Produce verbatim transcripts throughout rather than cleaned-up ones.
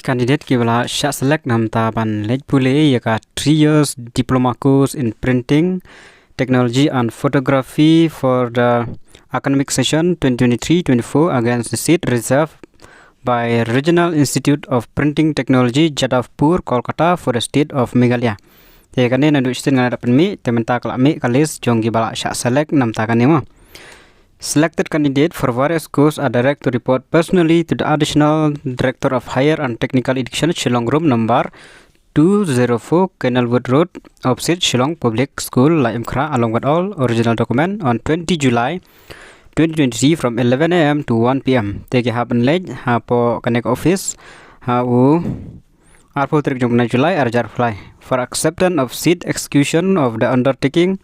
Candidate kiba la shah select namar ban leit pule ïa ka three years diploma course in printing technology and photography for the academic session twenty twenty-three twenty-four against the seat reserved by Regional Institute of Printing Technology, Jadavpur, Kolkata, for the state of Meghalaya. Te kane naduh shisien nga la dep pynmih, te mynta ka la mih ka list jong kiba la shah select namar kane mo. Selected candidate for various course are direct to report personally to the Additional Director of Higher and Technical Education, Shillong, room number two zero four, Kenilworth Road, opposite Shillong Public School, Laitumkhrah, along with all original document on twenty July twenty twenty-three from eleven a m to one p m. Te ki hap ban leit hapoh kane ka office ha u arphew tarik jong u bnai July arhajar arphew lai. For acceptance of seat, execution of the undertaking,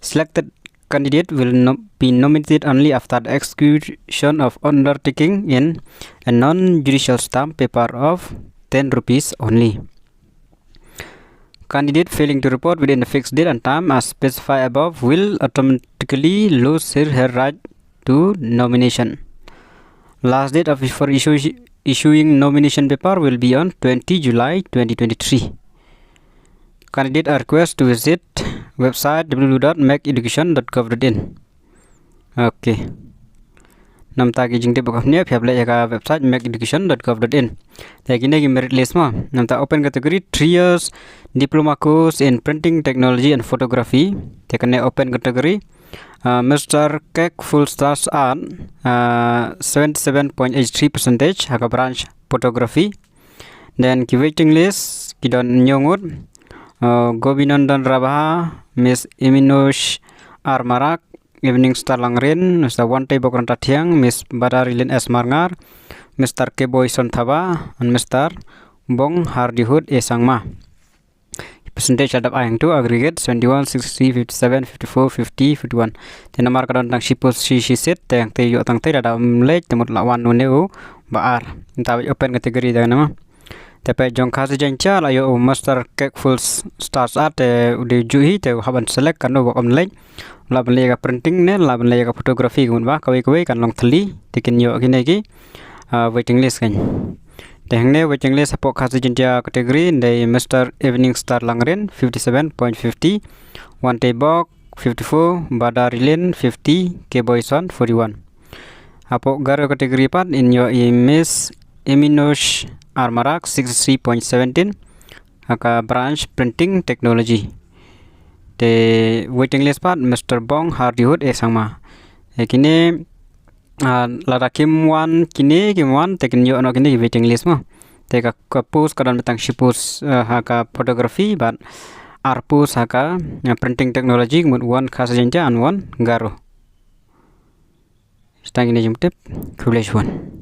selected candidate will no- be nominated only after the execution of undertaking in a non-judicial stamp paper of ten rupees only. Candidate failing to report within the fixed date and time as specified above will automatically lose his her right to nomination. Last date of for issue, issuing nomination paper will be on twenty July twenty twenty-three. Candidate are requested to visit website w w w dot mac education dot gov dot in. Okay. Namar ki jingtip ba kham nia phi hap leit ïa ka website mac education dot gov dot in. Te kine ki merit list mo. Namar open category three years diploma course in printing technology and photography. Te kane open category. Uh, Mister Cake Full Stars Art, uh, seventy-seven point eight three percentage ha ka branch photography. Then ki waiting list ki don hynñiew ngut. Uh, Gobinandan Rabha, Miss Iminosh R Marak, Evening Star Langrin, Mister Wantei Bokran Tathiang, Miss Badarilin S Marngar, Mister Keboy Sonthaba, and Mister Bong Hardihut A Sangma. Percentage adap ai hangtu aggregate seventy-one, sixty-three, fifty-seven, fifty-four, fifty, fifty-one. Te namar ka don tang shi post shi shi seat te hangte ïoh tang te da dam leit te mut la wan une u ba ar. Te open category da nama. Te peit jong Khasi Jaiñtia la ïoh u Mister Cake Full Stars Art te u dei ju hi te u hap ban select kan u ba kam leit. La ban leit ka printing ne la ban leit ka photography ka mut ba kawei kawei kan long thylli te kin ïoh kine ki, ah, waiting list kan. Te hangne waiting list hapoh Khasi Jaiñtia category dei Mister Evening Star Langrin fifty-seven point fifty, Wantei Bok fifty-four, Badarilin fifty, Keboy Son forty-one. Hapoh Garo category pat in ïoh i Miss Iminosh R Marak sixty-three point seventeen ha ka branch printing technology. Te waiting list pat Mister Bong Hardihut A Sangma. Te kine, ah, lada kim wan kine kim wan te kin ïoh noh kine ki waiting list mo. Te ka, ka post ka don tang shi post, ah, ha ka photography bad ar post ha ka, ah, printing technology ka mut one Khasi Jaiñtia and one Garo. Sdang kine jingtip. Khublei shibun.